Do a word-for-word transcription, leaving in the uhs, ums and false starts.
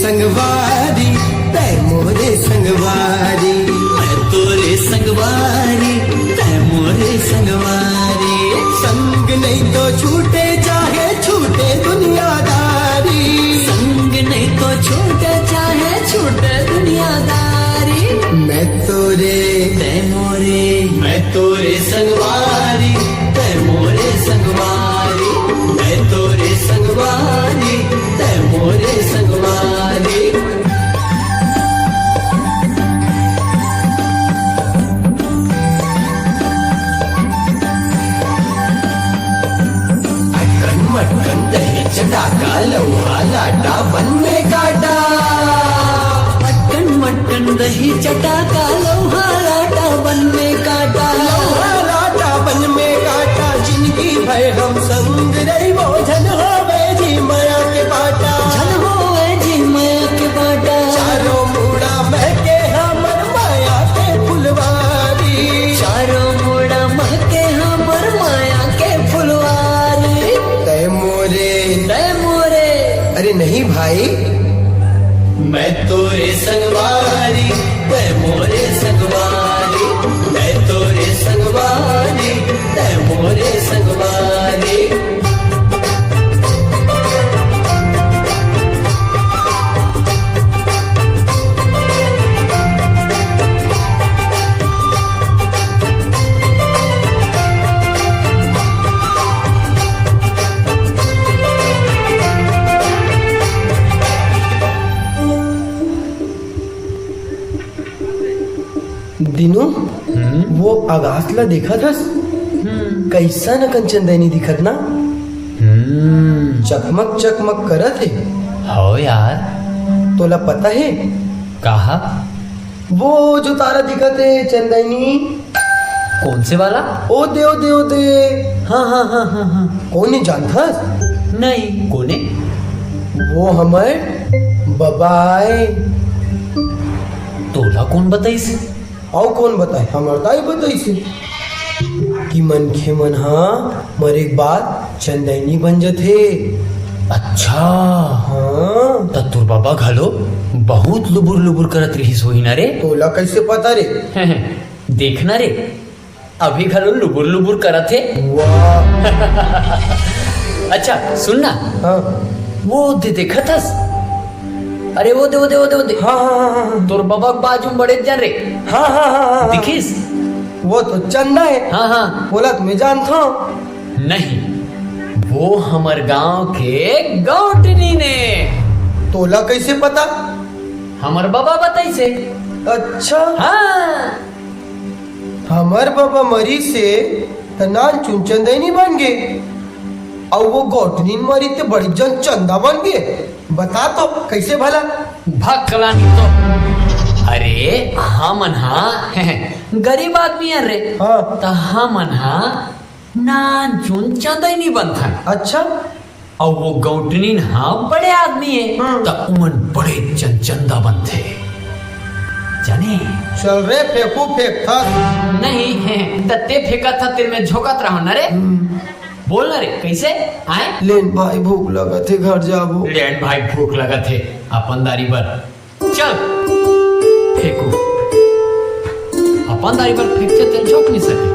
संगवारी, तै मोरे संगवारी। मैं तोरे संगवारी, तै मोरे संगवारी। संग नहीं तो छूटे, चाहे छूटे दुनियादारी। संग नहीं तो छूटे, चाहे छूटे दुनियादारी। मैं तोरे, तै मोरे, मैं तोरे संगवारी, तै मोरे संगवारी। मैं तोरे संगवारी, तै मोरे संगवारी। अटकन मटकन दही चटाका, लौहा लाटा बन में काटा। अटकन मटकन दही चटाका, लौहा लाटा बन में काटा। लौहा लाटा बन में काटा, जिनगी भर हम संग रहिबो, झन होवे जी मया के बाटा। झन होवे जी मया के बाटा। चारों मुड़ा महके हमर मया के फुलवारी। चारों मुड़ा महके हमर मया के फुलवारी। तै मोरे, तै मोरे। अरे नहीं भाई, मैं तोरे संगवारी, तै मोरे संगवारी। मैं तोरे संगवारी, तै मोरे संगवारी। दीनू, हम्म? वो आकाश ला देखत हस? हम्म। कइसन अकन चंदैनी दिखत ना? हम्म। चकमक चकमक करत हे। हो यार। तोला पता हे? कहा? वो जो तारा दिखत हे चंदैनी। कौन से वाला? ओ दे, ओ दे, ओ दे। हाँ, हाँ, हाँ, हाँ, हाँ। कोन ए जानथस? नहीं, कोन ए? वो हमर बबा आय। तोला कोन बताइस? अउ कोन बताय? हमर दाई बताइस हे कि मनखे मन ह मरे के बाद चंदैनी बन जथे। अच्छा। हाँ। त तोर बबा घलो बहुत लुबुर लुबुर करत रिहिस होही ना रे? तोला कइसे पता रे? देखना रे, अभी घलो लुबुर लुबुर करत हे। वाह। अच्छा सुन ना। हाँ। वो दे देखत हस? अरे वो दे, वो दे, वो दे, वो दे। हाँ, हाँ, हाँ, हाँ, हाँ। तोर बबा के बाजू में बड़े जन रे। हाँ, हाँ, हाँ, हाँ, हाँ। दिखिस? वो तो चंदा हे। हाँ, हाँ। ओला तो मैं जानथों। नहीं, वो हमर गांव के गौटनी ने। तोला कइसे पता? हमर बबा बताइस हे। अच्छा। हाँ। हमर बबा मरिस हे, त नानचुन चंदैनी बन गे। अउ वो गौटनीन मरिस ते बड़ी जन चंदा बन गे। बता तो, कइसे भला? भकलानी तो। अरे, हमन हा गरीब आदमी अन रे। हाँ। त हमन हा नानचुन चंदैनी बनथन। अच्छा। अउ वो गौटनीन हा बड़े आदमी हे, हम्म। त उमन बड़े चंचंदा बनथे। जाने? चल रे, फेंकू फेंकथस। नहीं, त ते फेंकत हा, तेन में झोंकत रहो ना रे। हम्म। बोल ना रे, कइसे? आय? लेन भाई, भूख लगत हे, घर जाबो। लेन भाई, भूख लगत हे, अपन दारी बर। चल, फेंकू। अपन दारी बर फेंकथे, तेन झोंक नहीं सके।